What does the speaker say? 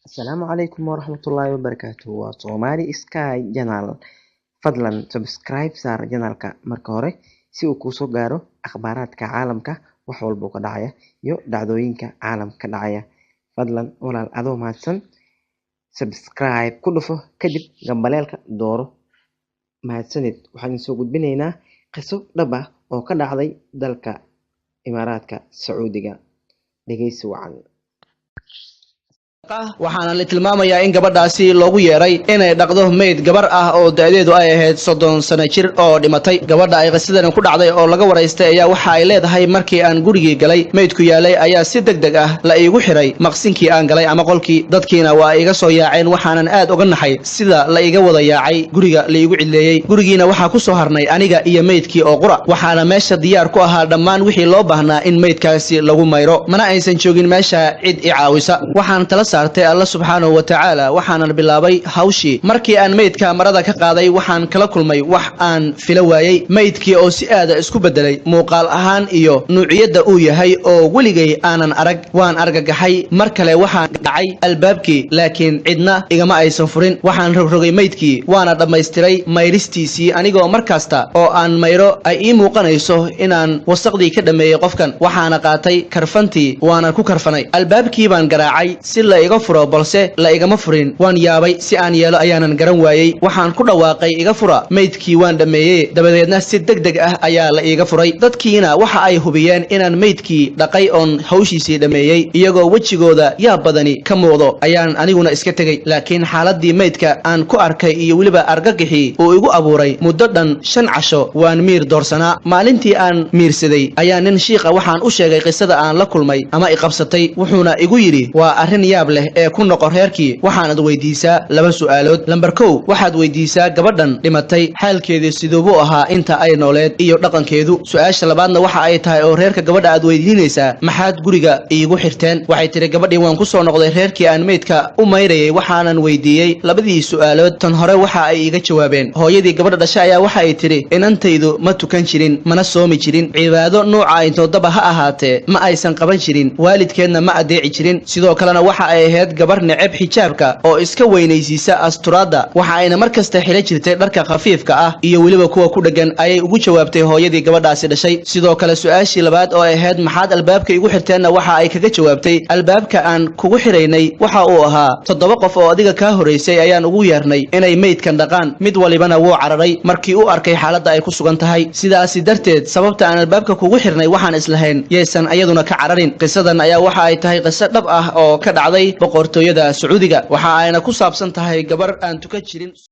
Asalaamu calaykum waraxmatullaahi wabarakaatuh. Waa Somali Sky Channel. Fadlan subscribe saar channelka marka hore si uu kuusoo gaaro akhbaaraadka caalamka, wax walbo ka dhacaya iyo dhacdooyinka caalamka ka dhacaya. Fadlan walaal, adoo mahadsan, subscribe ku dhufo, kadib gambaleelka dooro. Mahadsanid. Waxaan soo gudbinaynaa qiso dhab ah oo ka dhacday dalka Imaaraadka Sacuudiga. Dhegeysi wacan. Waxaana la tilmaamayaa in gabadhaasi loogu yeeray inay dhaqdo meyd gabar ah oo da'deedu ay ahayd 30 sano jir oo dhimatay. Gabadha ay qisadani ku dhacday oo laga waraystay ayaa waxa ay leedahay: "Markii aan gurigii galay meydku yaalay ayaa si deg deg ah la iigu xiray maqsinkii aan galay ama qolkii. Dadkiina waa iga soo yaaceen. Waxaanan aad uga naxay sida la iga wada yaacay, guriga la iigu cidleeyey. Gurigiina waxaa ku soo harnay aniga iyo meydkii oo qura. Waxaana meesha diyaar ku ahaa dhammaan wixii loo baahnaa in meydkaasi lagu mayro, mana aysan joogin meesha cid i caawisa. Waxaan tala saartay Alla subxaanahu wa tacaala, waxaanan bilaabay hawshii. Markii aan meydka marada ka qaaday, waxaan kala kulmay wax aan fila waayey: meydkii oo si aada isku beddelay muuqaal ahaan iyo nuuciyadda uu yahay oo weligay aanan arag. Waan argagaxay. Mar kale waxaan dhacay albaabkii, laakiin cidna igama aysan furin. Waxaan rogrogay meydkii, waana dhammaystiray mayristiisii, anigoo mar kasta oo aan mayro ay ii muuqanayso inaan wasaqdii ka dhammeeyey qofkan. Waxaana qaatay karfantii, waana ku karfanay. Albaabkii baan garaacay si la iga furo, balse la igama furin. Waan yaabay, si aan yeelo ayaanan garan waayey. Waxaan ku dhawaaqay: 'Iga fura, meydkii waan dhammeeyey.' Dabadeedna si deg deg ah ayaa la iiga furay. Dadkiina waxa ay hubiyeen inaan meydkii dhaqay oon hawshiisii dhammeeyey. Iyagoo wejigooda yaab badani ka muuqdo ayaan aniguna iska tegey. Laakiin xaaladii meydka aan ku arkay iyo weliba argagixii uu igu abuuray, muddo dhan 5 casho waan miir doorsanaa. Maalintii aan miirsaday ayaa nin shiiqa waxaan u sheegay qisada aan la kulmay ama iqabsatay. Wuxuuna igu yidhi: 'Waa arrin yaab leh ee ku noqo reerkii, waxaanad weydiisaa laba su'aalood. Lambar 1, waxaad weydiisaa gabadhan dhimatay xaalkeedu siduubuu ahaa inta ay nooleed iyo dhaqankeedu. Su-aasha labaadna waxa ay tahay oo reerka gabadha aad weydiinaysaa: maxaad guriga iigu xirteen?' Waxay tidhi gabadhii: 'Waan ku soo noqday reerkii aan meydka u mayrayay, waxaanan weydiiyey labadii su'aalood. Tan hore waxa ay iiga jawaabeen: hooyadii gabadha dhashay ayaa waxa ay tidhi: inantaydu ma tukan jirin, mana soomi jirin, cibaado nuuca intoodaba ha ahaatee ma aysan qaban jirin, waalidkeedna ma adeeci jirin. Sidoo kalena waxa ay ahayd gabar neceb xijaabka oo iska weynaysiisa asturaadda, waxa ayna mar kasta xidhan jirtay dharka khafiifka ah iyo weliba kuwa ku dheggan,' ayay ugu jawaabtay hooyadii gabadhaasi dhashay. Sidoo kale su-aashii labaad oo ay ahayd maxaad albaabka igu xirteenna, waxa ay kaga jawaabtay: albaabka aan kugu xiraynay waxa uu ahaa 7 qof oo adiga kaa horaysay ayaan ugu yeernay inay meydkan dhaqaan, mid walibana wuu cararay markii uu arkay xaaladda ay ku sugan tahay. Sidaasi darteed sababta aan albaabka kugu xirnay, waxaan islahayn yaysan ayaduna ka cararin.' Qisadan ayaa waxa ay tahay qiso dhab ah oo ka dhacday Boqortooyada Sacuudiga, waxa ayna ku saabsan tahay gabar aan tukan jirin.